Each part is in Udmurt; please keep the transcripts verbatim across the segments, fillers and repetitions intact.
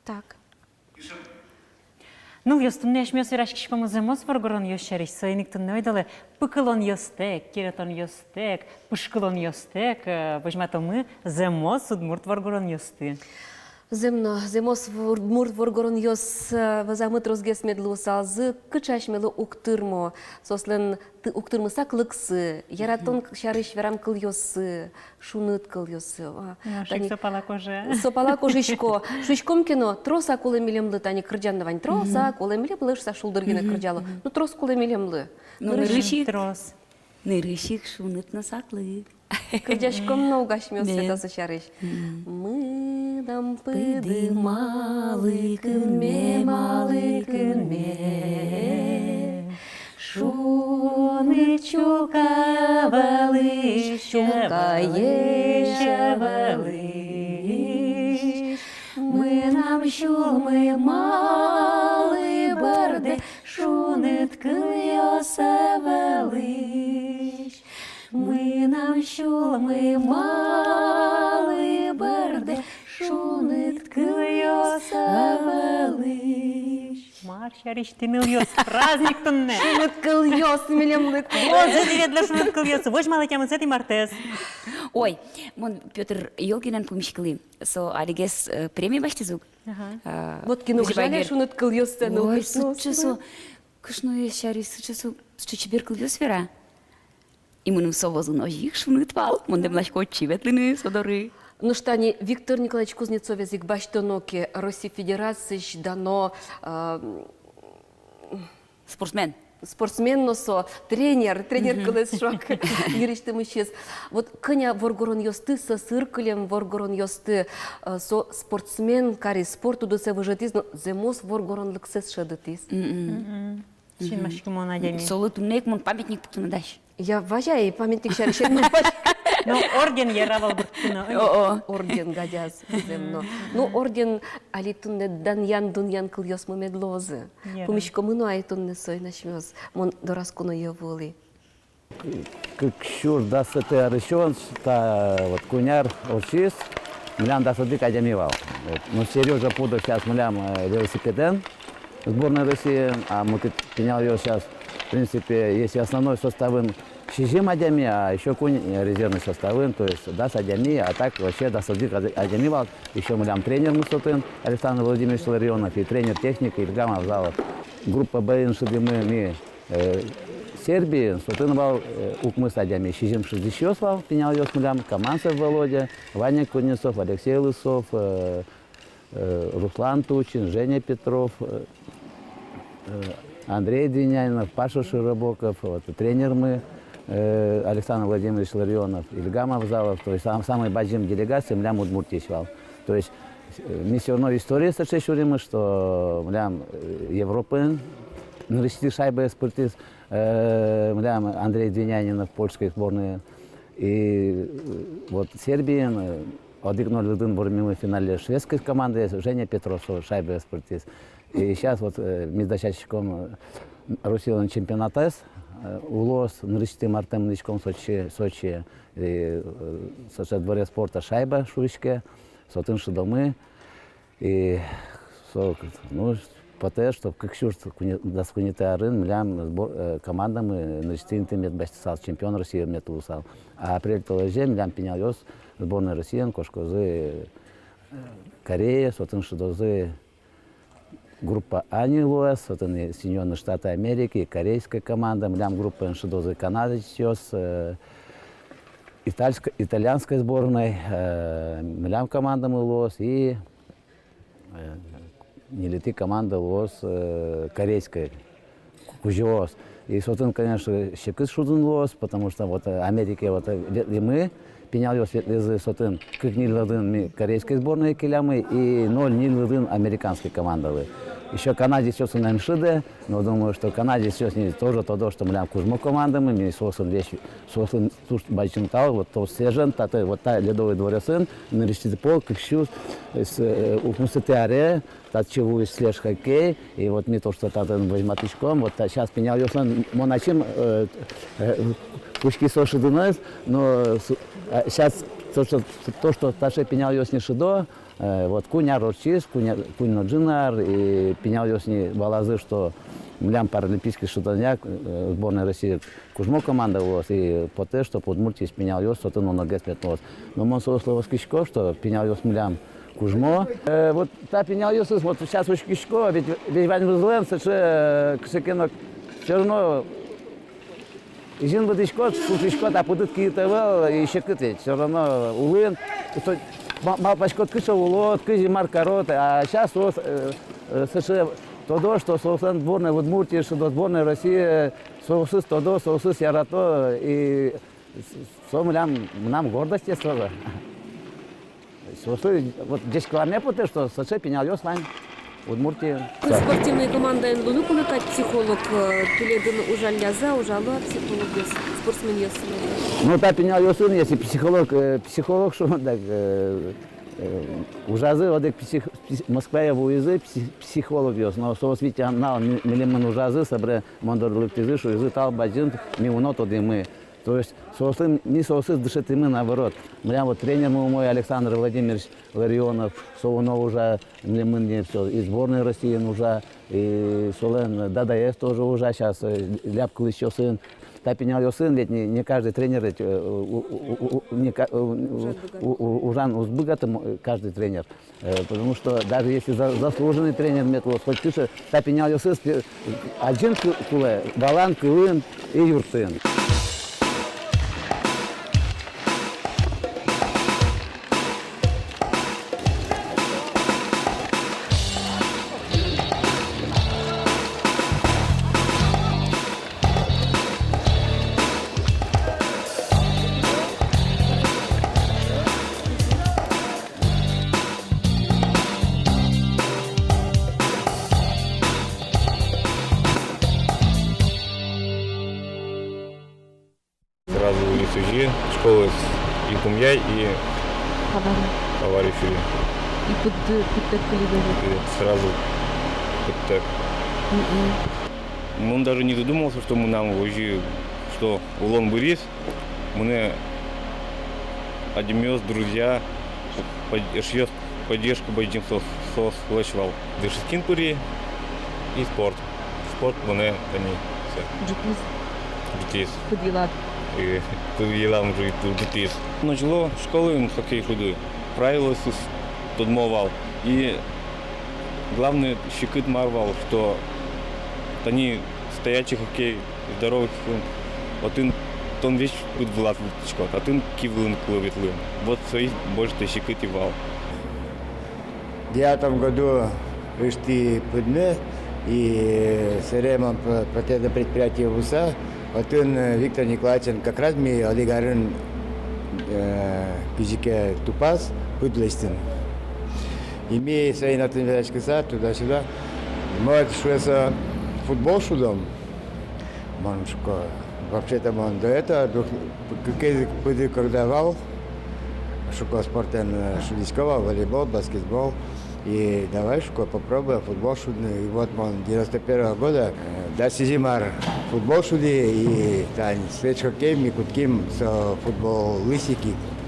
Так. Нылъёс, туннэ асьмеос вераськиськомы зэмос воргоронъёс сярысь, соин ик туннэ ойдолэ пыкылонъёстэк, керетонъёстэк, пышкылонъёстэк, э, возьматомы зэмос удмурт воргоронъёсты. Зэм но, зэмос вор-, удмурт воргоронъёс, э, вӧзамы тросгес мед луысалзы, кыӵе асьмелы уг тырмо, соослэн ты-, уг тырмы саклыксы, яратон к-, сярысь верам кылъёссы, шуныт кылъёссы. А, ну, тани шуисько, со пала кожа. Со пала кожасько. Шуиськом ке но, трос-а кулэ милемлы тани кырӟан но вань, трос-а кулэ милемлы шуса шулдыр гинэ кырӟало. Ну, трос кулэ милемлы. Ну, нырысь ик, трос. Нырысь ик шуныт но саклык. Кырӟаськом но ук асьмеос, Света, со сярысь. Мынам пыды малы кынме, малы кынме. Шуныт чулка ӧвӧлысь, чулкаесь ӧвӧлысь. Мынам сюлмы малы бӧрдэ, шуныт кылъёс ӧвӧлысь. Мынам сюлмы малы бӧрдэ, шуныт кылъёс ӧвӧлысь. Мар сярысь тӥ, нылъёс, праздник туннэ? Шуныт кылъёс милемлы кулэ. О, зэм, тӥледлы шуныт кылъёс. Возьмалэ тямысэтӥ мартэз. Ой, мон Пётр Ёлкинэн пумиськылӥ. Со алигес, э, премия басьтӥз ук. Ага. А, вот кин уг жаля шуныт кылъёстэ, ну, ой, кышноос, сыӵе со, кышноос сярысь сыӵе со, сыӵе чебер кылъёс вера. И мыным со вӧзын озьы ик шуныт вал, мон дэмласько отчы ветлыны со доры. Ну что, тани Виктор Николаевич Кузнецовез ик басьтоно ке, Россия Федерациысь дано, а, спортсмен. Спортсмен но со, тренер, тренер кылэз шуак нырысьтымысез. Вот кӧня воргоронъёсты, сӧсыр кылем воргоронъёсты, э, со спортсмен кариз, спорт удысэ выжытӥз, но зэмос воргоронлыксэс шӧдытӥз. Мгм. Синмаськымон адями. Солы туннэ ик мон памятник пуктыны дась. Я, вазь ай, памятник сярысь эн малпаськы. Но орден яра вал быртыны. О-о. Орден гадяз, зэм но. Ну, орден али туннэ данъян-дунъян кылъёсмы мед луозы. Яра. Пумиськомы но ай туннэ соин асьмеос. Мон дораз куное вуылӥ. Кык сюрс дасэтӥ арысен та вот куинь ар ортчиз, милям дас одӥг адями вал. Вот. Ну, Серёжа Пудов сейчас милям, э, велосипедэн сборной России, а мукет пиналъёс сейчас, в принципе, если основной составын сизьым адями, а ещё куинь, э, резервный составын, то есть дас адями, а так вообще дас одӥг ад-, адями вал. Ещё милям тренермы сотын, Александр Владимирович Ларионов, и тренер-техник Ильгам Авзалов. Группа Б-ын шудӥмы ми, э, Сербиын, сотын вал, э, укмыс адями, сизьым шудӥсьёс вал, пиналъёс милям, Каманцев Володя, Ваня Кузнецов, Алексей Лысов, э, э, Руслан Тучин, Женя Петров, э, э, Андрей Двинянинов, Паша Широбоков, вот, тренермы, э, Александр Владимирович Ларионов, Ильгам Авзалов, то есть сам-, самый бадӟым делегация милям Удмуртиысь вал. То есть, э, ми всё равно история сыӵе сюримы, что милям, э, Европаын нырысьтӥ шайбаез пыртӥз, э, милям Андрей Двинянинов, польской сборной, и, э, вот Сербиын, э, одӥг ноль лыдын вормимы финале шведской командаез, Женя Петров со шайбаез пыртӥз. И сейчас вот, э, ми дасяськом, э, Россилэн чемпионатэз, э, улос, нырысьтӥ мартэ мынӥськом Сочи, Сочи, и, э, сыӵе дворец спорта шайба шуиське, сотын шудомы. И со, ну, потэ, что кык сюрс куинь-, дас куинетӥ арын милям сбор-, э, командамы нырысьтӥ инты мед басьтысал, чемпион России мед луысал. А апрель толэзе милям пиналъёс сборной Россиын кошкозы, э, Корее, сотын шудозы группа А ни луэ, сотын и Соединённые Штаты Америки, и корейская команда, милям группаын шудозы канадецъёс, э, итальск-, итальянской сборной, э, милям командамы луоз, и э, ньылетӥ команда луоз, э, корейской, ку-, кузёос. И сотын, конечно, секыт шудын луоз, потому что вот, э, Америке вот, э, ветлӥмы, пиналъёс ветлӥзы, сотын кык ньыль лыдын ми корейской сборной келямы и ноль ньыль лыдын американской командалы. Ещё канадецъёсын эн шудэ, но думаю, что канадецъёс ни тоже тодо, что милям кужмо командамы, ми соосын весь, соосын туж бадӟым тау, вот то сежен, таты, вот та Ледовый дворецын, нырысьтӥ пол, кык сюрс, э, с-, э, укмысэтӥ аре, татчы вуиз следж-хоккей, и вот ми то, что татын возьматӥськом, вот та, сейчас пиналъёслэн, мон ачим, э, э, кутски со шудыны, но с-, а, сейчас то, что, то, что таӵе пиналъёс ни шудо, Э, вот куинь ар ортчиз, куинь ар, куинь но ӝыны ар, и пиналъёс ни валазы, что милям паралимпийский шудонъя, э, сборной России кужмо команда луоз, и потэ, чтоб Удмуртиысь пиналъёс отын оногес мед луоз. Но мон соослы оскисько, что пиналъёс милям кужмо. Э, вот та пиналъёсыз, вот сейчас учкисько, ведь, ведь ваньмызлэн сыӵе, э, кыӵе ке но, всё равно изьын выдӥськод, султӥськод, а пыдыд киыт ӧвӧл, и секыт ведь, всё равно улын, со, ма-, малпаськод, кыӵе улод, кызьы мар карод, а сейчас соос, э, э, сыӵе тодо, что соослэн сборной Удмуртии, что сборной России, соосыз тодо, соосыз ярато, и с-, со милям, мынам гордостез тоже. Соослы, вот, ӟечкыламе потэ, что сыӵе пиналъёс вань Удмуртиын. Спортивной командаын луыны кулэ кадь психолог, э, тӥледын ужаллязы-а, ужало-а психологъёс, спортсменъёс? Ну, та пиналъёсын, если психолог, э, психолог шуом, так, э, э, ужазы одӥг псих-, псих-, Москвае вуизы псих-, психологъёс, но соос ведь анал ми-, милемын ужазы, собере мон доры лыктӥзы, шуизы: тау бадӟым, ми уно тодӥмы. То есть соослы, ми соосыз дышетӥмы, наоборот. Милям вот тренермы умой Александр Владимирович Ларионов, со уно ужа, милемын ни всё, и сборной Россиын ужа, и солэн дадаез тоже ужа сейчас, э, лябкылӥсьёсын. Та пиналъёсын ведь не, не каждый тренер ведь, э, у-, у-, у-, у-, не ка-, у-, у-, у-, ужан уз быгаты мо-, каждый тренер. Э, потому что даже если за-, заслуженный тренер мед луоз, хоть кыӵе, та пиналъёсыз пе-, адӟыны ку-, кулэ валан, кылын и юрттыны. Сразу и сузьы, школаез йылпумъяй и авария. Авария сюри. И пыдты, пыдтэк кылиды. И сразу пыдтэк. Мгм. Мон даже не задумывался, что мынам озьы, что улон быриз. Мынэ адямиос, друзья, под-, эшъёс, поддержка бадӟым соос, соослэсь вал. Дышетскын пыри и спорт. Спорт мынэ тани всё. Ӝутӥз. Ӝутӥз. Пыд йылад. И пыд йылам ӝу-, ӝутӥз. Нош озьы луэ школаын хоккей шуды. Правилоосыз тодмо вал. И главное, секыт мар вал, что тани стоячий хоккей, здоровый хоккей, отын тон весь пыд вылад ветлӥськод, отын ки вылын кулэ ветлыны. Вот со и больше секыт и вал. Девятом году ыштӥ пыдме, и сэре мон п-, протезное предприятие вуса, отын, э, Виктор Николаевичен как раз ми одӥг арын, э, кызьы ке тупаз пыд лэсьтыны. И ми соин отын вераськыса, туда-сюда. Мон, шуэ со, футбол шудом. Мон шуко, вообще-то мон до этого двух, к-, к-, пыды когда вал, шуко, спортэн, э, шудӥсько вал, волейбол, баскетбол. И давай, шуко, попробуем футбол шудыны. И вот мон девяносто первого года, э, дас сизьым ар футбол шудӥ, и тань сеть хоккей ми кутским со футболысен ик,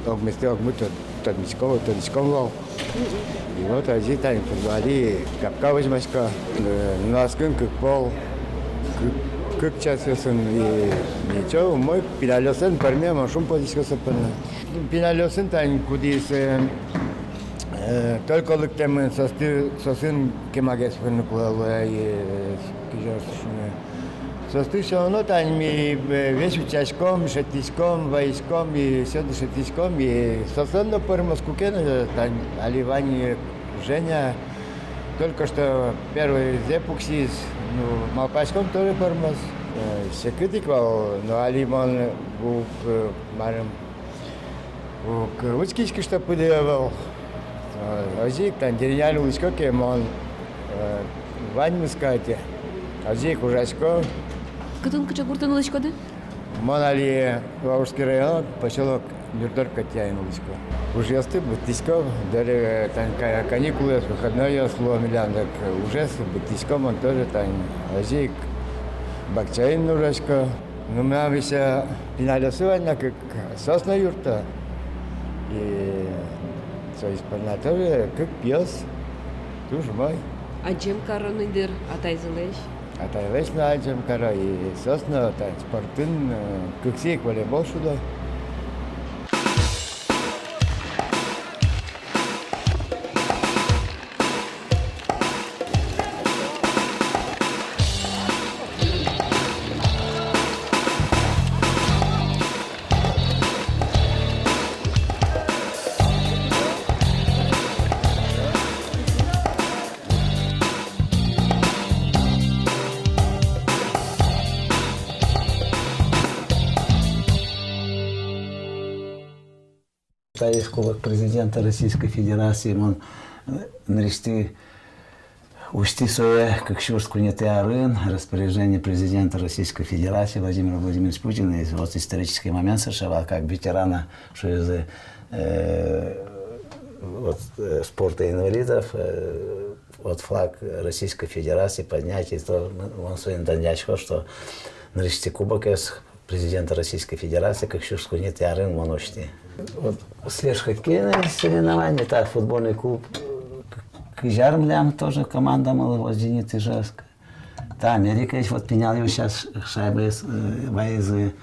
огместы огмы тод-, тодӥськом, тодӥськом вал. И вот озьы тань футболэ капка возьмасько, э, нунаскын кык пол, кык, кык часъёсын, и ничего, умой, пиналъёсын пӧрме, мон шумпотӥсько со понна. Пиналъёсын тань кудӥз, э, э, только лыктэмын, соосты, соосын кемагес пырыны кулэ луэ, э, кызьы шуыны. Соосты всё равно тань ми, э, весь утчаськом, шедьтӥськом, вайиськом, и всё дышетӥськом, и соослэн но пӧрмоз куке но, э, тань али вань, э, Женя, только что первой зэ пуксиз, ну, малпаськом, тоже пӧрмоз. Э, секыт ик вал, но али мон уг, э, марым, уг учкиськы, что пыды ӧвӧл. Э, озьы ик тань деревняын улӥсько ке мон, э, ваньмыз кадь, озьы ик ужасько. Кытын, кыӵе гуртын улӥськоды? Мон али Вавожский район, посёлок Нюрдор Котьяын улӥсько. Ужъёсты быдтӥсько, дыр, э, тань ка-, каникулъёс, выходнойёс луо милям, так, э, ужез быдтӥсько, мон тоже тань озьы ик бакчаын ужасько. Ну, мынам ещё пиналъёсы вань на кык, соос но юртто. И Соос понна тоже кык пиос, туж умой. Адӟем каро ни дыр атайзылэсь. Атайлэсь но адӟем каро, и соос но та спортын, э, кыксы ик волейбол шудо. Таиз Кубок Президента Российской Федерации, мон, э, нырысьтӥ усьтӥ сое кык сюрс куинетӥ арын, распоряжение Президента Российской Федерации Владимира Владимировича Путина, и вот исторический момент совершенно, как ветерана, шуизы, э, вот, э, спорта инвалидов, э, вот флаг Российской Федерации поднять, и то, ну, мон соин данъясько, что нырысьтӥ кубокез Президента Российской Федерации кык сюрс куинетӥ арын мон усьтӥ. Вот следж-хоккейное соревнование, та футбольный клуб, э, к-, кызь ар милям тоже командамылы, вот «Зенит» Ижевск. Та Америкаысь вот пиналъёс сейчас шайбаез, э, ваизы,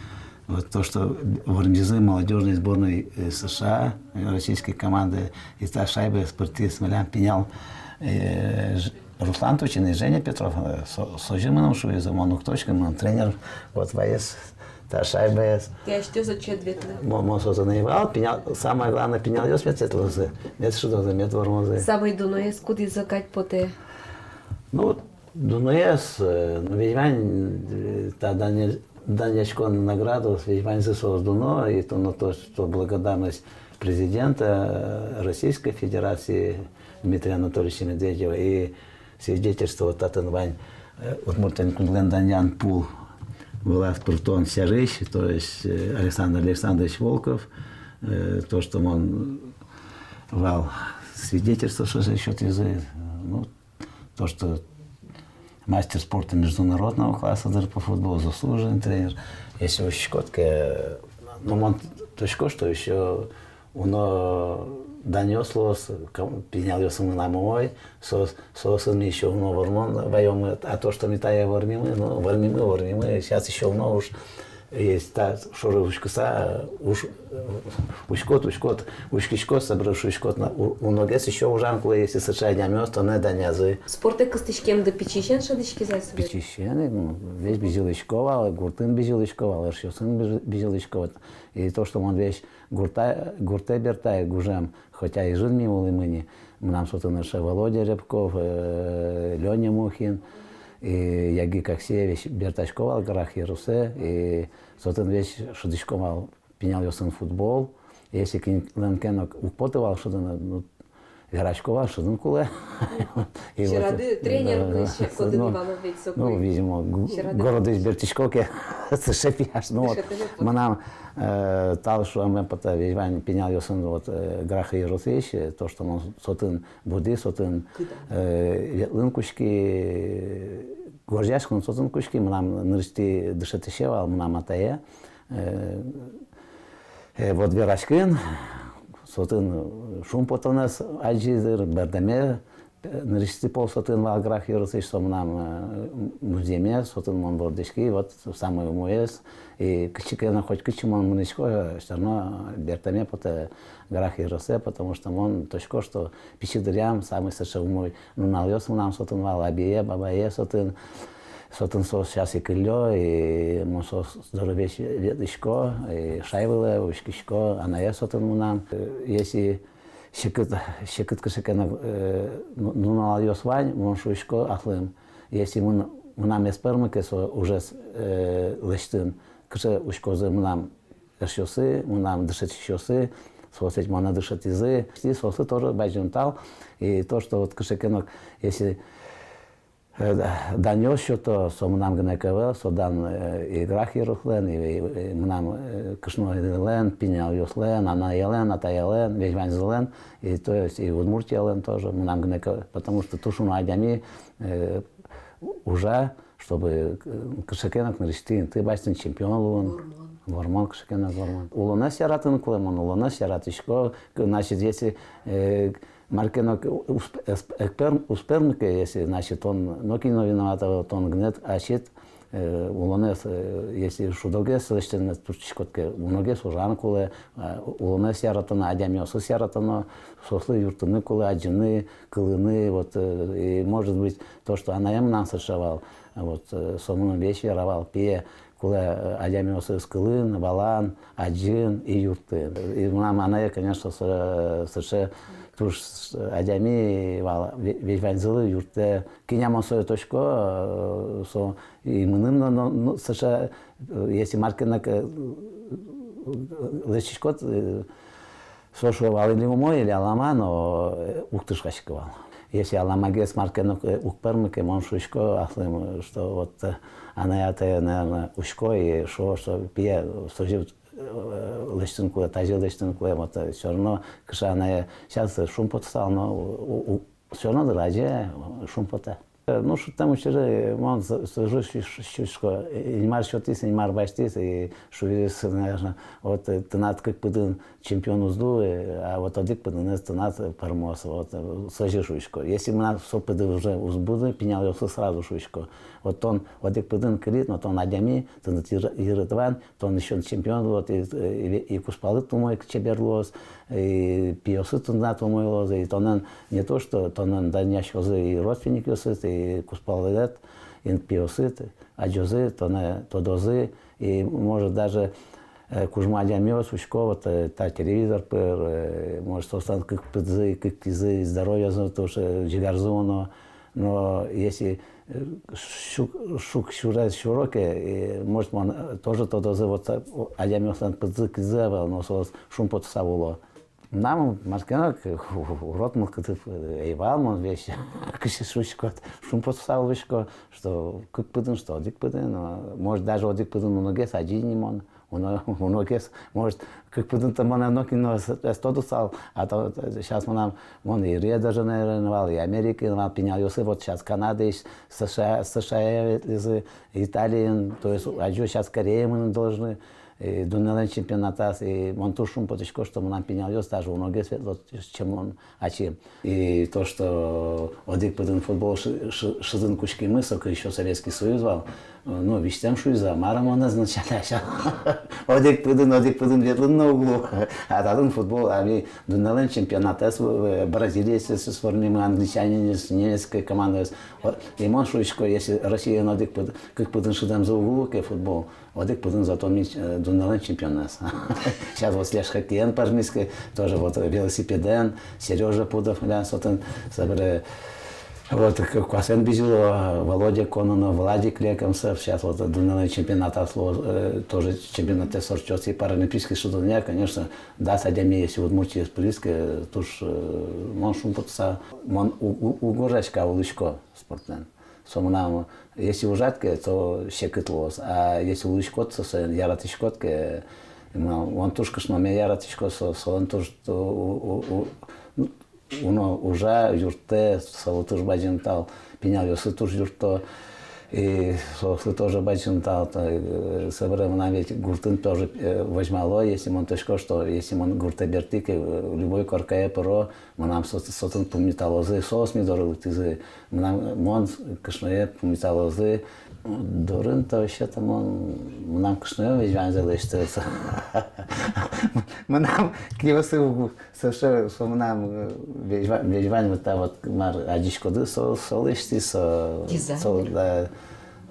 вот то, что вормизы молодёжной сборной, э, С Ш А, э, российской команды, и та шайбаез пыртӥз милям пинал, э, Ж-, Руслан Тучин и Женя Петров, э, со-, соос мыным шуизы, мон уг тодӥськы, мон тренер, вот ваиз та шайбаез. Тӥ асьтэос отчы ӧд ветлы? Мо-, мон сотын ӧй вал, пинал, самое главное, пиналъёс мед ветлозы, мед шудозы, мед вормозы. Самой дуноез кудӥз кадь потэ? Ну, дуноез, э, ну, весь вань, э, та дане-, данъяськон наградаос, весь ваньзы соос дуно, и то, ну, то, что благодарность президента Российской Федерации Дмитрия Анатольевича Медведева и свидетельство вот татын вань, э, Удмуртиын кунлэн данъян пул вылаз пыртон сярысь, то есть, э, Александр Александрович Волков, э, то, что мон вал свидетельство, что сётӥзы, ну, то, что мастер спорта международного класса, дыр, по футболу, заслуженный тренер. Если учкод ке, ну, мон тодӥсько, что ещё уно данъёс луоз, ком-, пиналъёс мынам умой, соос, соосын ми ещё уно вормон ваёмы, а то, что ми тае вормимы, ну, вормимы, вормимы, сейчас ещё уно уж есть, та шоры учкыса, уж, э, учкод, учкод, учкиськод, собере учкод на, у-, уногес ещё ужан кулэ, если сыӵе адямиос тонэ данъязы. Спортэ кыстӥськемды пичиысен шӧдӥськиз-а? Пичиысен, ну, весь бызьылӥсько вал, гуртын бызьылӥсько вал, эшъёсын бызь-, бызьылӥсько вал. И то, что мон весь гурта-, гуртэ бертай гужем, хотя Ижын ми улӥмы ни, мынам сотын эшшо Володя Рябков, э, Лёня Мухин, и Ягик Аксеевич бертасько вал Грах ёросэ, и сотын весь шудӥсько вал пиналъёсын футбол. Если кинлэн ке но уг поты вал шудыны, ну, верасько вал, шудыны кулэ. И вот, сьӧрады тренер, да, кудӥз, ну, вал ведь соку. Ну, видимо, г-, сьӧрады городысь бертӥсько ке, сыӵе пияш. Ну, вот, дышетыны пот-, мынам, э, тал шуэме потэ, весь вань пиналъёсын, вот, э, Грах ёросысь, э, то, что мон сотын буди, сотын, э, ветлыны кутски, гожъяськыны сотын кутски, мынам нырысьтӥ дышетӥсе вал, мынам атае, э, э, вот вераськын, сотын шумпотонэз адӟиз, дыр, бӧрдэме, э, нырысьтӥ пол сотын вал Грах ёросысь, со мынам, э, музъеме, сотын мон вордӥськи, вот самой умоез, и кытчы ке но, хоть кытчы мон мынӥсько, всё равно бертаме потэ Грах ёросэ, потому что мон тодӥсько, что пичи дыръям самой сыӵе умой нуналъёс мынам сотын вал, абие, бабае сотын, сотын соос сейчас ик уло, и мон соос доры весь ветлӥсько, и шай вылэ учкисько, анае сотын мынам. Э, если секыт, секыт кыӵе ке но, э, ну-, нуналъёс вань, мон шуисько аслым, если мын-, мынам эз пӧрмы ке со ужез, э, лэсьтыны, кыӵе учкозы мынам эшъёсы, мынам дышетӥсьёсы, соос ведь монэ дышетӥзы. И соослы тоже бадӟым тау. И то, что вот кыӵе ке но, если, э, данъёс сёто, со мынам гинэ ӧвӧл, со дан, э, и Грах ёрослэн, и, и, и мынам, э, кышнолэн, пиналъёслэн, анаелэн, атаелэн, весь ваньзылэн, и то есть и Удмуртиялэн тоже, мынам гинэ ӧвӧл, потому что туж уно адями, э, ужа, чтобы, э, кыӵе ке но нырысьтӥ инты басьтыны, чемпион луыны. Вормон. Вормон, кыӵе ке но вормон. Улонэз яратыны кулэ, мон улонэз яратӥсько. Значит, если, э, мар ке но к-, уз п-, эс-, эк пӧр-, уз пӧрмы ке, если, значит, тон нокин но виноват ӧвӧл, тон гинэ ачид, э, улонэз, э, если шудогес лэсьтыны турттӥськод ке, уногес ужаны кулэ, э, улонэз яратоно, адямиосыз яратоно, соослы юрттыны кулэ, адӟыны, кылыны, вот, э, и, может быть, то, что анаем мынам сыӵе вал, вот, э, со мыным весь вера вал, пие, кулэ, э, адямиосыз кылын, валан, адӟын и юрттын. И мынам анае, конечно, со-, сыӵе туж адями вал, ве-, весь ваньзылы юрттэ. Кинэ мон сое тодӥсько, э, со и мыным но, но, но сыӵе, э, если мар ке но, э, лэсьтӥськод, э, со шуэ вал: или умой, или алама, но, э, уг тышкаськы вал. Если аламагес мар ке но, э, уг пӧрмы ке, мон шуисько аслым, что вот, э, анай-атае, наверное, учко и шуо, что пие, созьы, э, лэсьтыны кулэ, тазьы лэсьтыны кулэ, вот, э, всё равно кыӵе анае, сейчас, э, шумпотысал, но у-, у-, всё равно дыр, азе шумпотэ. Э, ну, шудтэм учыре мон с-, созьы шу-, шу-, шуисько, э, Инмар сётӥз, Инмар басьтӥз, и шуиз, наверное, вот, э, тынад кык пыдын чемпион уз луы, э, а вот одӥг пыдынэз тынад, э, пӧрмоз, вот, э, созьы шуисько. Если мынам со пыды уже уз буды, пиналъёслы сразу шуисько. Вот тон одӥг пыдын кылид, но тон адями, тыныд йыр-, йырыд вань, тон ещё чемпион, вот, и, и, и кузпалыд умой, чебер луоз, и пиосыд тынад умой луозы, и тонэн не то, что тонэн данъяськозы и родственникъёсыд, и кузпалыд, и пиосыд адӟозы, тонэ тодозы, и, может, даже, э, кужмо адямиос учко, вот, э, та телевизор пыр, э, может, соослэн кык пыдзы, кык кизы, здоровьезы туж, э, ӟигарзы уно, но если, э, шуг-, шуг сюрес сюро ке, э, может, мон, э, тоже тодозы, вот, э, о, адямиослэн пыдзы, кизы ӧвӧл, но соос шумпотыса уло. Мынам мар ке но к-, урод мылкыды ӧй вал, мон весь, кызьы шуиськод, шумпотыса улӥсько, что кык пыдын, что одӥг пыдын, но, может, даже одӥг пыдын уногес адӟи ни мон, уно-, уногес, может, кык пыдын-то монэ нокин но ӧз, ӧз тодысал, а то, э, сейчас мынам, мон и Рио-де-Жанейроын вал, и Америкаын вал, пиналъёсы, вот сейчас Канадаысь, США, США ветлӥзы, Италиын, то есть, адӟо, сейчас Корее мыныны должны, и дуннелэн чемпионатаз, и мон туж шумпотӥсько, что мынам пиналъёс даже уногес ветло, чем мон ачим. И то, что одӥг пыдын футбол шы-, шы-, шыдын кутскимы, соку ещё Советский Союз вал, ну, визьтэм шуизы, мар-а мон означалляся. Одӥг пыдын, одӥг пыдын ветлыны но уг лу. А татын футбол, а ми дуннелэн чемпионатэз, э, Бразилиез с-, с-, сформимы, англичанинэз, немецкой командаез. О, и мон шуисько, если Россиын одӥг пыд-, кык пыдын шыдэмзы уг лу ке футбол, одӥг пыдын зато ми, э, дуннелэн чемпионэз. Сейчас вот следж хоккеен пӧрмиз ке, тоже вот велосипедэн, Серёжа Пудов, да, сотын, собере, вот, к-, куасэн бызьыло, Володя Кононов, Владик Лекомцев, сейчас вот дуннелэн чемпионатаз луоз, э, тоже чемпионатэз ортчоз, и паралимпийский шудонъя, конечно, дас адями, если Удмуртиысь пыриз ке, туж, э, мон шумпотыса, мон у-, у-, уг ужаськы, а улӥсько спортэн. Со мынам, если ужад ке, то секыт луоз. А если улӥськод, то соин яратӥськод ке, мынам, мон туж кышноме яратӥсько, со, солэн туж, у-, у-, у-, ну, уно ужа, юрттэ, солы туж бадӟым тау, пиналъёсы туж юртто, и соослы тоже бадӟым тау, то, э, собере мынам ведь гуртын тоже, э, возьмало, если мон тодӥсько, что если мон гуртэ бертӥ ке, э, любой коркае пыро, мынам со-, сотын пумиталозы, соос ми доры лыктӥзы, мынам, мон кышное пумиталозы. Дурын-то вообще-то мон, мынам кышное весь ваньзэ лэсьтэ. Мынам киосы уг-, сыӵе, со мынам, э, весь ва-, весь ваньмы та вот мар адӟиськоды, со, со лэсьтӥз, со, дизайнер. Со, да,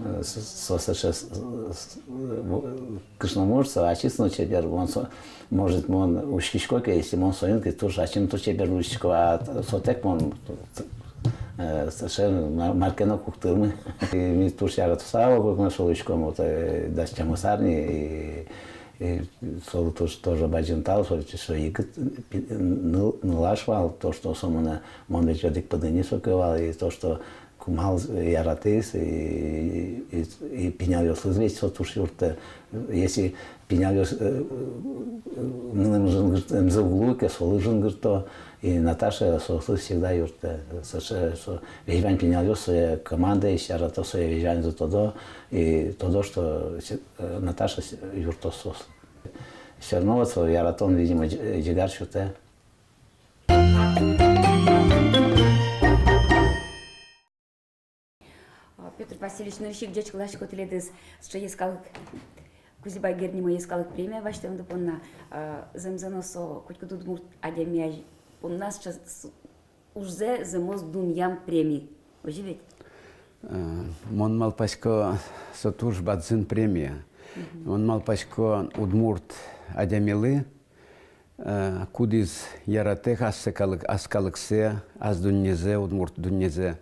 э, со, со сыӵе, с-, с-, э, кышномурт, со ачиз но чебер, мон со, может, мон учкисько ке, если мон соин ке, туж ачим туж чебер учкисько, а т-, сотэк мон, э, сыӵе ма-, мар ке но куктылмы. И ми туж яратыса ог-огмес улӥськом, вот, э, дас тямыс ар ни, и, и солы туж, тоже бадӟым тау, со, со егит пи-, ныл-, нылаш вал, то, что со мынэ, мон ведь одӥг пыдын ини соку вал, и то, что Кумал яратӥз, и, и, и пиналъёслы ведь со туж юрттэ. Если пиналъёс, э, э, мыным жингыртэмзы уг луы ке, солы жингырто. И Наташа соослы всегда юрттэ. Сыӵе со, весь вань пиналъёс сое командаысь ярато, сое весь ваньзы тодо. И тодо, что се-, э, Наташа с-, юрттоз соослы. Всё равно вот со яратон, видимо, ӟ-, ӟигар сётэ. А, Пётр Васильевич, нырысь ик ӟечкыласько тӥледыз сыӵе йӧскалык, Кузебай Герд нимо йӧскалык премия басьтэмды понна. А, зэмзэ но, со котькуд удмурт адями понна сыӵе с-, ужзэ зэмос дунъям премия. Озьы ведь? Э, мон малпасько, со туж бадӟым премия. Мгм. Мон малпасько, удмурт адямилы, э, кудӥз яратэ ассэ калык, ас калыксэ, ас дуннезэ, удмурт дуннезэ,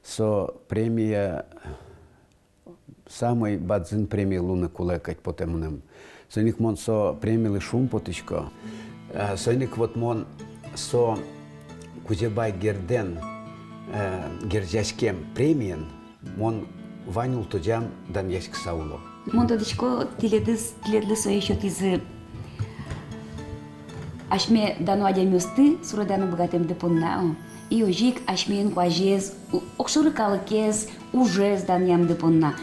со премия самой бадӟым премия луыны кулэ кадь потэ мыным. Соин ик мон со премилы шумпотӥсько. Э, соин ик вот мон со Кузебай Гердэн, э, герӟаськем премиен мон вань улытозям данъяськыса уло. Мон тодӥсько, тӥледыз, тӥледлы сое сётӥзы асьме дано адямиосты суреданы быгатэмды понна, о. И озьы ик асьме инкуазез, у-, огшоры калыкез, ужез данъямды понна.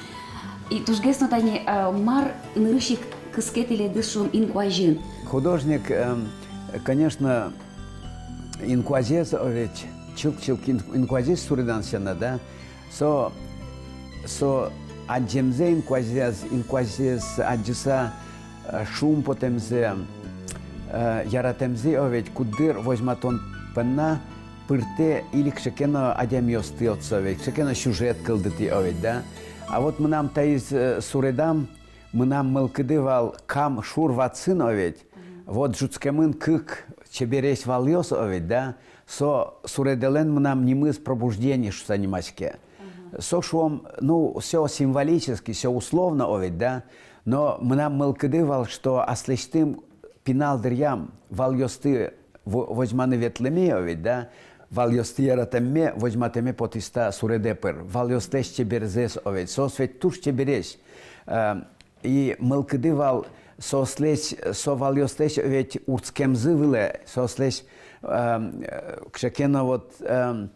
И тужгес но тани, а, мар нырысь ик кыске тӥледыз, шуом, инкуазьын? Художник, эм, конечно, инкуазез, о, ведь чылк-чылк ин-, инкуазез суредан сяна, да? Со, со адӟемзэ инкуазез, инкуазез адӟыса, э, шумпотэмзэ, э, яратэмзэ, о, ведь куддыр возьматон понна пыртэ или кыӵе ке но адямиосты отсы, о, ведь кыӵе ке но сюжет кылдытӥ, о, ведь, да. А вот мынам таиз, э, суредам, мынам мылкыды вал Кам шур ватсын, о, ведь. Мгм. Вот ӝутскемын кык чебересь валъёс, о, ведь, да. Со суредэлэн мынам нимыз «Пробуждение» шуыса нимаське. Мгм. Со, шуом, ну, всё символически, всё условно, о, ведь, да. Но мынам мылкыды вал, что аслэсьтым пинал дыръям валъёсты во-, возьманы ветлэме, о, ведь, да, валъёсты яратэмме возьматэме потӥз та суредэ пыр, валъёслэсь чеберзэс, о, ведь, соос ведь туж чебересь. Э, и мылкыды вал соослэсь, со валъёслэсь ведь урдскемзы вылэ, соослэсь, э, кыӵе ке но вот, э,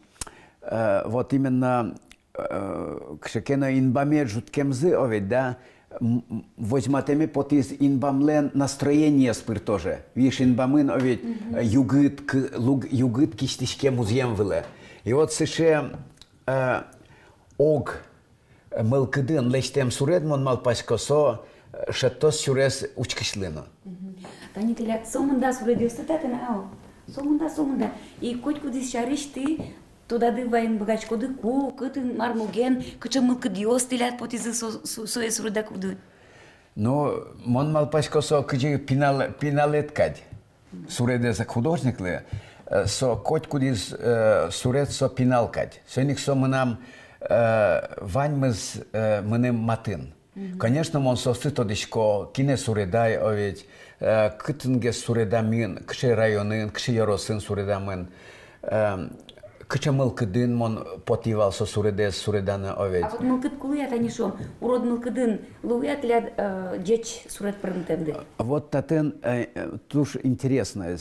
э, вот именно, э, кыӵе ке но инбаме ӝуткемзы, о, ведь, да, м-, м-, возьматэме потӥз инбамлэн настроениез пыр тоже. Виш инбамын, о, ведь, э, югыт, к-, луг-, югыт кисьтӥське музъем вылэ. И вот сыӵе, э, ог, э, мылкыдын лэсьтэм суред, мон малпасько, со, э, шедьтоз сюрес учкисьлы но. Мгм. Тани тӥляд сомында суредъёсты татын, ау? Сомында, сомында. И котькудӥз сярысь тӥ тодады ваен быгатӥськоды, ку, кытын, мар муген, кыӵе мылкыдъёс тӥляд потӥзы со-, со-, сое суредакуды? Ну, мон малпасько, со кызьы пинал-, пиналэд кадь. Суредэз художниклы, э, со котькудӥз, э, суред со пинал кадь. Соин ик со мынам, э, ваньмыз, э, мыным матын. Мгм. Конечно, мон соосты тодӥсько, кинэ суредай, о ведь, э, кытын гес суредамын, кыӵе районын, кыӵе ёросын суредамын, э, кыӵе мылкыдын мон потӥ вал со суредэз суреданы, о ведь. А вот мылкыд кулэ-а, тани шуом, урод мылкыдын луэ-а тӥляд, э, ӟеч суред пырмытэмды? Вот татын, э, э, туж интересно, э,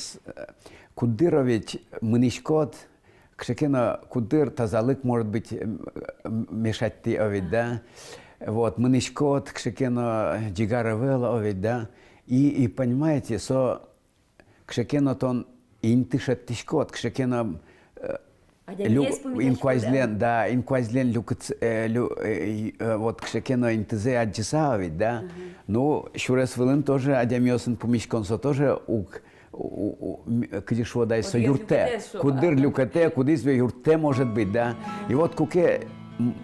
куддыр, о ведь, мынӥськод, кыӵе ке но куддыр тазалык, может быть, м, м, мешать каре, о ведь, да? Вот, мынӥськод, кыӵе ке но ӟигар ӧвӧл, о ведь, да? И, и понимаете, со кыӵе ке но тон инты шедьтӥськод, кыӵе ке но, э, адямиез лю-, пумитаськод, инкуазьлэн, да? Да, инкуазьлэн люкыт, э, лю-, э, э, вот кыӵе ке но интызэ адӟыса, о ведь, да? Мгм. Ну, сюрес вылын тоже адямиосын пумиськон со тоже уг у-, у-, у-, м-, кызьы шуод ай, со юрттэ. Куддыр люкетэ, куддыр люкетэ, кудӥз ве юрттэ, может быть, да. И вот куке, м,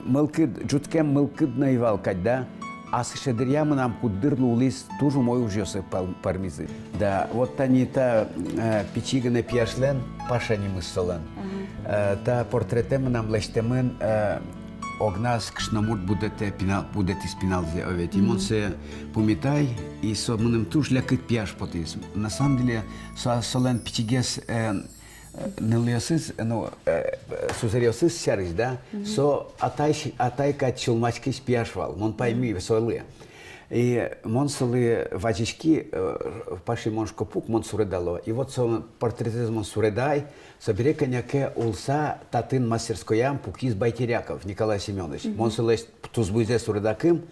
мылкыд, ӝутскем мылкыд но ӧй вал кадь, да. А сыӵе дыръя мынам куддыр луылӥз туж умой ужъёсы пал-, пӧрмизы. Да, вот тани та, э, пичи гинэ пияшлэн, Паша нимыз солэн. Мгм. Э, та портретэ мынам лэсьтэмын, э, огназ кышномурт будэтэ пинал, будэтӥз пиналзэ, о ведь. И мон сое пумитай, и со мыным туж лякыт пияш потӥз. На самом деле, со, солэн пичигес, э, Нылъёсыз, ну, э, сузэръёсыз сярысь, да, со атай, атай кадь сюлмаськись пияш вал, мон паймӥ солы. И мон солы вазиськи, э, Паши, мон, шуко, пук, мон суредало. И вот со портретэз мон суредай, собере кӧня ке улса татын мастерскоям пукиз Байтеряков Николай Семёныч. Мон солэсь тусбуйзэ суредакым.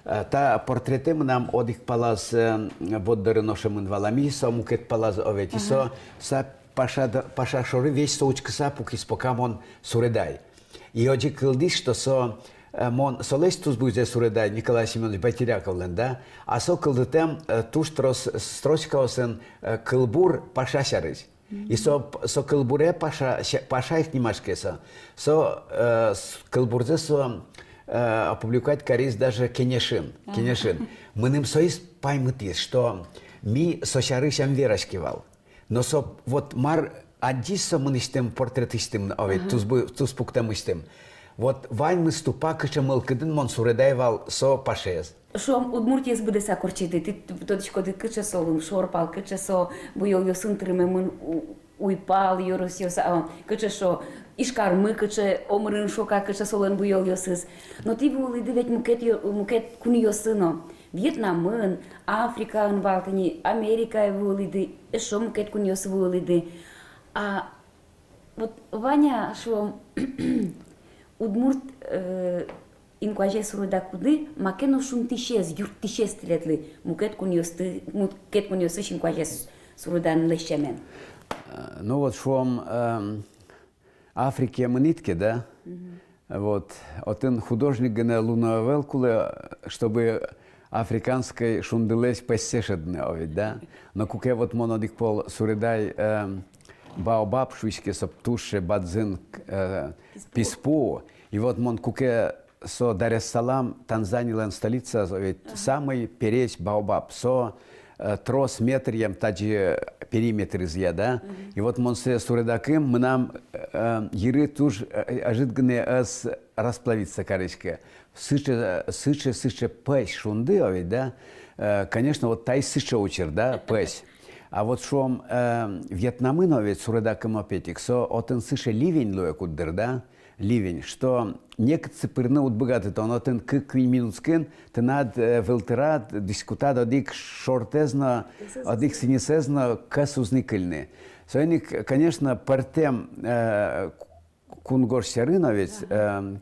Э, та портретэ мынам одӥг палаз, э, борддорын ошемын вал, а ми со мукет палаз, о ведь, и со, со Паша д-, Паша шоры весь со учкыса пукиз, пока мон суредай. И озьы кылдӥз, что со, э, мон солэсь тусбуйзэ суредай, Николай Семёныч Байтеряковлэн, да, а со кылдытэм, э, туж трос строчкаосын, э, кылбур Паша сярысь. И со п-, со кылбуре Паша, ся-, Паша ик нимаське со. Со, э, с-, кылбурзэ со, э, опубликовать кариз даже «Кенешын». «Кенешын». Мыным соиз паймытӥз, что ми со сярысь ӧм вераське вал. Но со вот мар адӟиз со мынэсьтым портретысьтым, о ведь, тусбу-, туспуктэмысьтым. Вот ваньмыз тупа, кыӵе мылкыдын мон суредай вал со Пашаез. Шуом, Удмуртиез быдэсак ортчиды, тӥ т-, тодӥськоды, кыӵе со лымшор пал, кыӵе со буёлъёсын тырмемын у-, уйпал ёросъёс, а, кыӵе со Ижкармы, кыӵе омырын шока, кыӵе солэн буёлъёсыз. Но тӥ вуылӥды ведь мукет ё-, мукет кунъёсы но. Вьетнамын, Африкаын вал тӥни, Америкае вуылӥды, эшшо мукет кунъёсы вуылӥды. А вот вань-а, шуом, удмурт, э, инкуазез суредакуды маке но шунтӥсез, юрттӥсез тӥледлы, мукет кунъёсты, мукет кунъёсысь инкуазез суреданы лэсьтэмын? Э, ну вот, шуом, эм, Африкае мынӥд ке, да? Вот. Отын художник гинэ луыны ӧвӧл кулэ, чтобы африканской шундылэсь пӧзьсэ шӧдыны, о ведь, да? Но куке вот мон одӥг пол суредай, эм, баобаб, шуиське, со туж бадӟым, э, писпу. Писпу. И вот мон куке со Дар-эс-Салам, Танзанилэн столицаез, о ведь, самый пересь баобаб, со, э, трос метръем тазьы периметрызъя, да? И вот мон сое суредакым, мынам, э, йыры туж, э, ӧжыт гинэ ӧз расплавиться кариськы. Сыӵе, сыӵе, сыӵе пӧсь шунды, о ведь, да? Э, конечно, вот таиз сыӵе учыр, да, пӧсь. А вот, шуом, э, Вьетнамын, о ведь, суредакым опять-таки, со отын сыӵе ливень луэ куддыр, да? Ливень, что некытчы пырыны уд быгаты, тон отын кык-куинь минутскын тынад, э, вылтырад дӥськутад одӥг шортэз но, одӥг сӥньысэз но кӧс уз ни кыльы. Соин ик, конечно, пӧртэм, э, кунгож сьӧрын, о ведь, эм,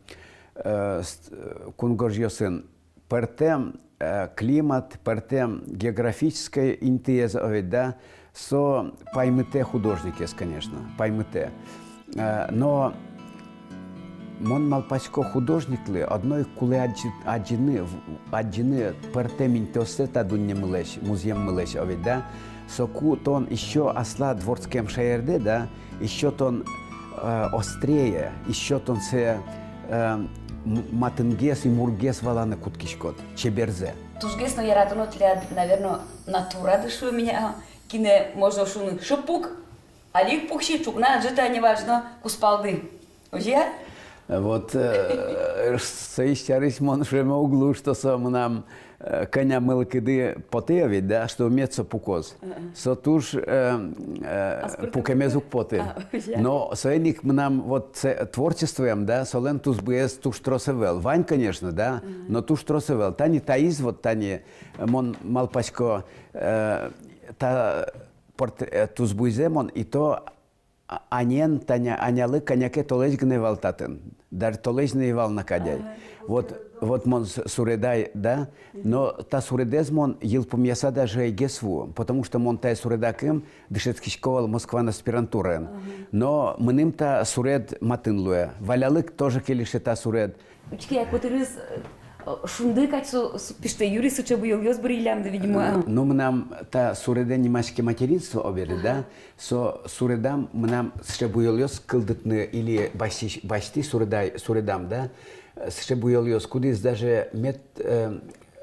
э, ст-, э, кунгожъёсын пӧртэм, э, климат, пӧртэм географической интыез, о ведь, да, со паймытэ художникез, конечно, паймытэ. Э, но мон малпасько, художниклы одно ик кулэ адӟы-, адӟыны, в-, адӟыны пӧртэм интыоссэ та дуннемылэсь, музъеммылэсь, о ведь, да. Соку тон ещё аслад вордскем шаердэ, да, ещё тон, э, острее, ещё тон сое, э, м-, матынгес и мургес валаны кутскиськод, чеберзэ. Тужгес но яратоно тӥляд, наверно, натурады, шуо, меня, кинэ можно шуыны шыпук, али ик пуксьы, ӵукна ӝыта, неважно, кузпалды. Озьы-а? Вот, э, соиз сярысь мон шуэме уг лу, что со мынам, э, кӧня мылкыды потэ, о ведь, да, что мед со пукоз. Со туж, э, э, пукемез уг поты. А, озьы-а? Но соин ик мынам вот со творчествоям, да, солэн тусбуез туж трос ӧвӧл. Вань, конечно, да, но туж трос ӧвӧл. Тани таиз, вот тани, э, мон малпасько, э, та порт-, э, тусбуйзэ мон и то а-, анен, тани анялы кӧня ке толэзь гинэ вал татын. Даже толэзь но ӧй вал на кадь ай. Ага. Вот, вот мон с-, суредай, да? Но та суредэз мон йылпумъяса даже ӧй гес ву, потому что мон тае суредакым дышетскисько вал Москван аспирантураын. Ага. Но мыным та суред матын луэ. Валялы ик тоже кельше та суред. Учке, котырыз, э, шунды кадь со, с-, пиштэ юри сыӵе буёлъёс быръиллямды, видимо, а? Ну, мынам та суредэ нимаське «Материнство», о ведь, да? Со суредам мынам сыӵе буёлъёс кылдытыны или басьтӥ-, басьтӥ суредай-, суредам, да? Сыӵе буёлъёс, кудӥз даже мед, э,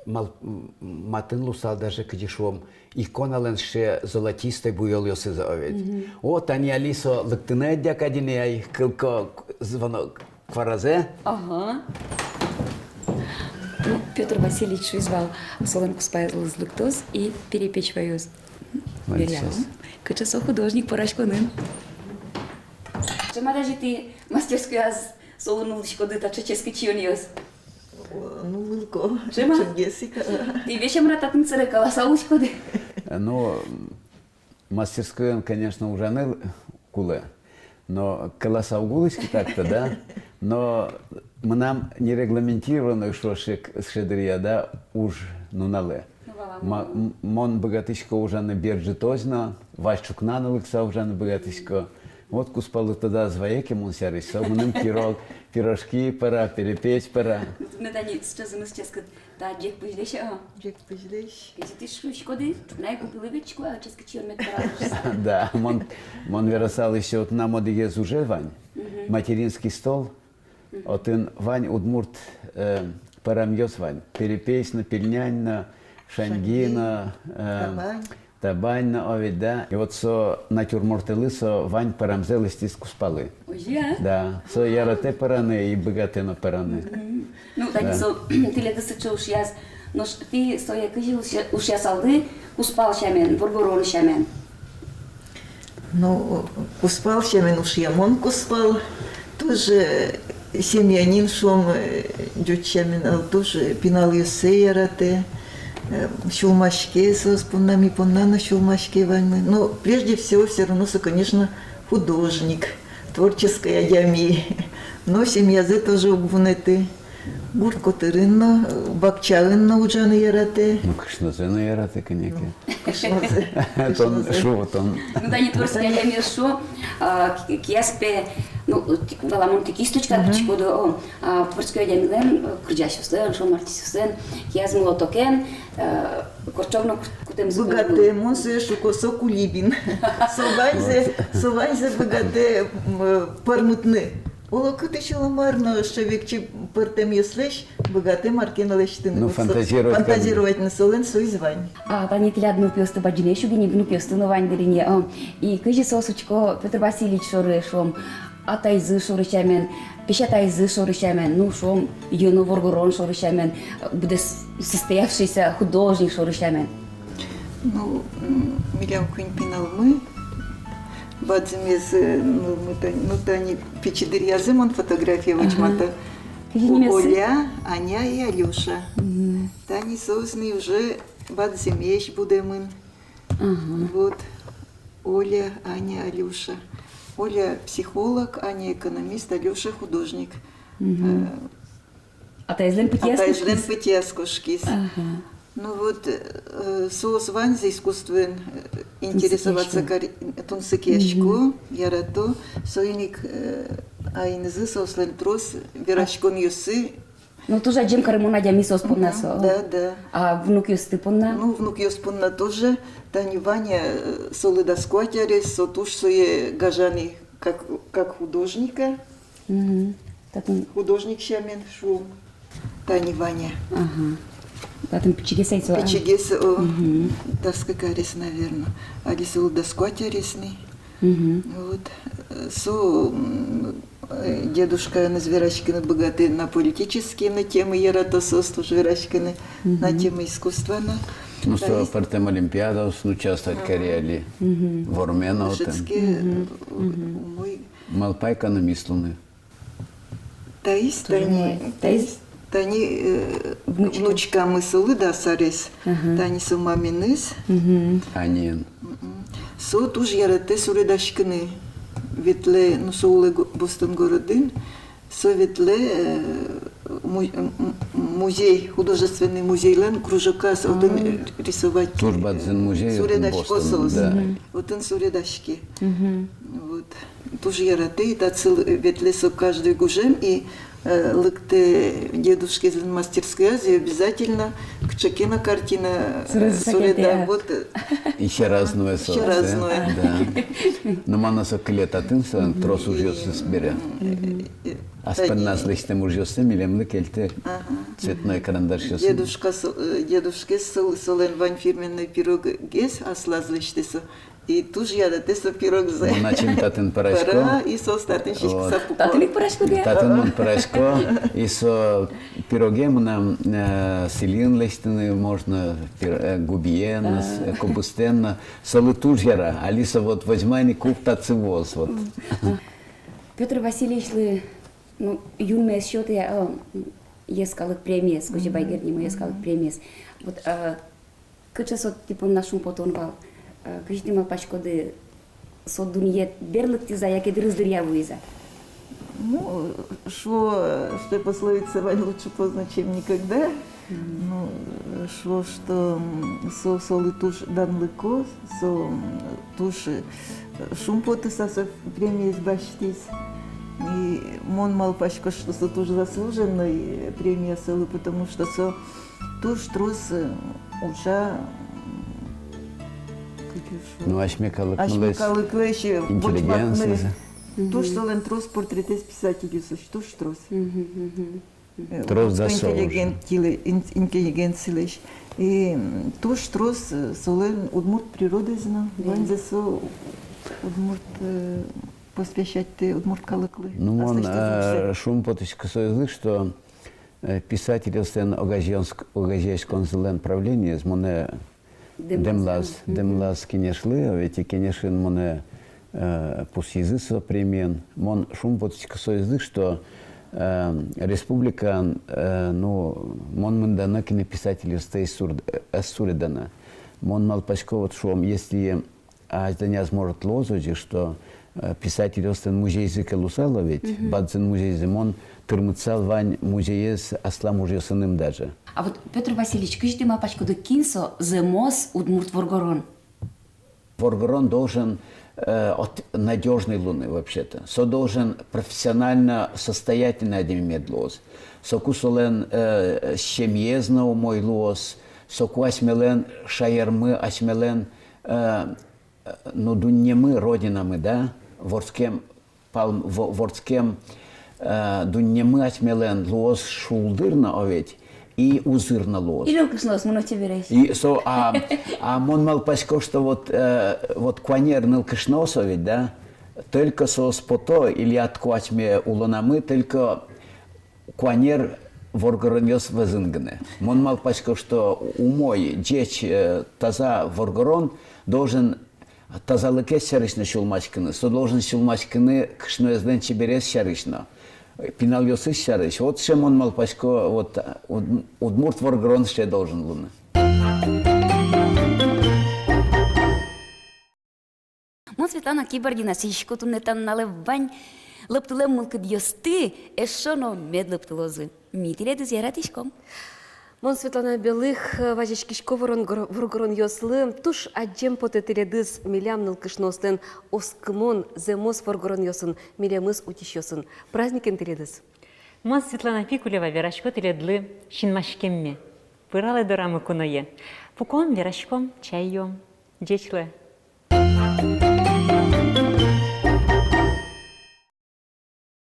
мал-, м-, матын луысал даже, кызьы шуом, иконалэн сыӵе золотистой буёлъёсыз, о ведь. Мгм. О, тани али со лыктыны ӧдъя кадь ини ай, кылко, звонок. Куаразэ. Ага. Ну, Пётр Васильевич шуиз вал, солэн кузпалыз лыктоз и перепеч ваёз. Молодец. Веръям, кыӵе со художник пӧраськонын. Ма, тазьы тӥ мастерскояз солы нуллӥськоды таӵе ческыт сиёнъёс? О, ну, мылко. Ӵем-а? Ӵемгес ик, а. Тӥ весь, мар-а, татын сэрен каласа улӥськоды? Ну, мастерскойын, конечно, ужаны кулэ. Но каласа уг улӥськы так-то, да. Но мынам нерегламентированной, шуом, сыӵе дыръя, да, уж нуналэ. Ну, валамон. Ма-, м-, мон быгатӥсько ужаны бер ӝытозь но, вазь ӵукна но лыкса ужаны быгатӥсько. Вот кузпалы тодаз вае ке мон сярысь, со мыным пирог, пирожки пӧра, перепеч пӧра. Ну, тани сыӵе зыныз ческыт. Та ӟег пызьлэсь, а? Ӟег пызьлэсь. Кызьы тӥ шуиськоды, ӵукна ик уг пилы ведь ку, а, ческыт сиён мед пӧралоз. Да, мон, мон верасал, ещё отын одӥгез уже вань. Мгм. Материнский стол. Мгм. Отын вань удмурт, э, пӧрамъёс вань. Перепеч но, пельнянь но, шаньги но, э, табань. Табань но, о ведь, да. И вот со натюрмортэлы со вань пӧрамзэ лэсьтӥз кузпалы. Озьы-а? Да. Со яратэ пӧраны и быгатэ но пӧраны. Мгм. Ну, тани со тӥледыз сыӵе ушъяз. Нош тӥ сое кызьы ушъя-, ушъясалды кузпал сямен, воргорон сямен? Ну, кузпал сямен ушъямон, кузпал. Тоже семьянин, шуом, э, ӟуч сямен, а, тоже пиналъёссэ яратэ, э, сюлмаське соос понна, ми понна но сюлмаське ваньмы. Но прежде всего, всё равно со, конечно, художник, творческой адями. Но семьязэ тоже уг вунэты. Гурт котырын но, бакчаын но ужаны яратэ. Ну, кышнозэ но яратэ, кӧня ке. Ну, кышнозэ. Тон, кышнозэ. Шуо тон. Ну, тани творческой адями, шуо, а, ки-, кияз пе, ну, т-, валамон, тӥ киыс точка кутскоды, о, а, творческой адямилэн, э, кырӟасьёслэн, шуом, артистъёслэн кияз молотокен, э, корчом но кут-, кутэмзы. Быгатэ, мон сое шуко, со Кулибин. Со ваньзэ, со ваньзэ быгатэ, м, пӧрмытыны. Оло кытысь, оло мар но, сыӵе векчи пӧртэмъёслэсь быгатэ мар ке но лэсьтыны. Ну, вот со-, фантазировать карыны. Фантазировать но, солэн соиз вань. А тани тӥляд нылпиосты бадӟымесь уг ини, внукъёсты но вань дыр ини, а. И кызьы соос учко Пётр Васильевич шоры, шуом, атайзы шоры сямен, песятайзы шоры сямен, ну, шуом, юн воргорон шоры сямен, быдэс состоявшийся художник шоры сямен? Ну, м, милям куинь пиналмы, бадӟымез, э, ну, мы та-, ну, тани пичи дыръязы мон фотография возьмато. Ага. Кызьы нимъёссы? Оля, Аня и Алёша. Мгм. Тани соос ни уже бадӟымесь будэмын. Ага. Вот. Оля, Аня, Алёша. Оля психолог, Аня экономист, Алёша художник. Мгм. Э, атаезлэн пытьыяз кошкиз? Атаезлэн пытьыяз кошкиз. Ага. Ну вот, э, соос ваньзы искусствоен, э, интересоваться каро, тунсыкъясько, мгм, ярато. Соин ик, э, айнызы соослэн трос вераськонъёссы. Ну, туж адӟем карымон адями соос понна со. Мгм, да, да. А внукъёсты понна? Ну, внукъёс понна тоже. Тани Ваня, э, солы дас куать арес, со туж сое гажаны как, как художника. Мгм. Татын. Художник сямен, шуом. Тани Ваня. Ага. Татын пичигес ай со, а? Пичигес, о, мгм, дас кык арес, наверно. Али солы дас куать арес ни. Мгм. Вот, э, со, м, э, дедушкаеныз вераськыны быгатэ на политические, на темы, ярато соос туж вераськыны, мгм, на темы искусства но. Ну, со пӧртэм олимпиадаосын участвовать каре али. Мгм. Вормено отын. Дышетске, мгм, э, мгм, умой. Малпа экономист луыны. Таиз, тоже тани, умой. Таиз, таиз, тани, э, внучка, внучкамы, солы дас арес. Ага. Тани со маменыз. Мгм. Аняен. Мгм. Со туж яратэ суредаськыны. Ветлэ, ну, со улэ го-, Бостон городын. Со ветлэ, э, му-, м-, м-, музей, художественный музейлэн кружоказ, отын, а, э, рисовать. Туж бадӟым музей отын, суредасько Бостон, соос. Да. Мгм. Отын суредаське. Мгм. Вот. Туж яратэ, и татчы, э, ветлэ со каждый гужем, и, э, лыктэ дедушкаезлэн мастерскояз, и обязательно кыӵе ке но картина, э, суреда, а, вот, э, и сьӧраз нуэ со, сьӧраз нуэ. Да. Но мар но со кыле татын, со, мгм, трос ужъёсыз бере. Мгм. Э, э, аспонназ лэсьтэм ужъёссэ милемлы кельтэ. Ага. Цветной карандашъёсын. Дедушка со-, э, дедушкаез со-, солэн вань фирменной пирогез, аслаз лэсьтэ со. И туж яратэ со пирогзэ. Мон ачим татын пӧрасько. Пӧра, и соос татын сиськыса пуко. Вот. Татын ик пӧраськоды-а? Татын мон пӧрасько, и со пироге мынам, э, сӥльын лэсьтыны можно, пир-, э, губиен но, с-, э, кубыстэн но. Солы туж яра, али со вот возьма ни, кук татчы вуоз, вот. Мгм. Пётр Васильевичлы, ну, юнме ӧз сётэ, а, йӧскалык премиез, Кузебай Герд нимо йӧскалык премиез. Вот, а, кыӵе со тӥ понна шумпотон вал, а, кызьы тӥ малпаськоды, со дунъет берлыктӥз-а, яке дырыз дыръя вуиз-а? Ну, шуо, что пословица: «Вань лучше поздно, чем никогда». Ну, шуо, что, м, со, солы туж данлыко, со, м, туж, э, шумпотыса со премиез басьтӥз. И мон малпасько, что со туж заслуженной премия солы, потому что со туж трос, э, ужа, м, кызьы шуо, ну, асьме калык, асьме калыклэсь, э, интеллигенция. Бочматны. Туж солэн трос портретэз писательёслэсь, туж трос. Э, трос дасо интеллигент-, интеллигенцилэсь. И, м, туж трос, э, солэн удмурт природаез но, ваньзэ со удмурт, э, посвящатьтэ удмурт калыклы. Ну, мон, э, шумпотӥсько соизлы, что, э, писательёслэн огазеяськ-, огазеяськонзылэн правлениез монэ дэмлаз, дэмлаз Кенешлы, ведь и Кенешын монэ, э, пусйизы со премиен. Мон шумпотӥсько соизлы, что, э, республикаын, э, ну, мон мында но кинэ писательёсты ӧз сур-, ӧз суреда на. Мон малпасько, вот шуом, если азьланяз, может, луоз озьы, что, э, писательёслэн музейзы ке луысал, ведь, бадӟым музейзы, мон тырмытсал вань музеез аслам ужъёсыным даже. А вот, Пётр Васильевич, кызьы тӥ малпаськоды, кин со зэмос удмурт воргорон? Воргорон должен, э, от-, надёжный луыны вообще-то. Со должен профессионально состоятельный адями мед луоз. Соку солэн, э, семьяез но умой луоз, соку асьмелэн шаермы, асьмелэн, э, э, ну, дуннемы, родинамы, да, вордскем пал-, во-, вордскем, э, дуннемы асьмелэн луоз шулдыр но, о ведь, и узыр но луоз. И нылкышноос мыно чебересь. И со, а, а мон малпасько, что вот, э, вот куанер нылкышноос, о ведь, да, только соос пото или адӟо асьме улонамы, только куанер воргоронъёс вӧзын гинэ. Мон малпасько, что умой, ӟеч, э, таза воргорон должен тазалыкез сярысь но сюлмаськыны, со должен сюлмаськыны кышноезлэн чеберез сярысь но, пиналъёсыз сярысь. Вот сыӵе, мон малпасько, вот, уд-, удмурт воргорон сыӵе должен луыны. Мон, Светлана Кибардина, сӥзисько туннэ та нуналэ вань лыптылэм мылкыдъёсты, эшшо но мед лыптылозы. Ми тӥледыз яратӥськом. Мон, Светлана Белых, вазиськисько ворон-, воргоронъёслы, туж адӟем потэ тӥледыз, милям нылкышноослэн оскымон зэмос воргоронъёсын, милемыз утисьёсын. Праздникен тӥледыз! Мон, Светлана Пикулева, верасько тӥледлы синмаськемме. Пыралэ дорамы куное. Пуком, вераськом, чай юом. Ӟеч луэ.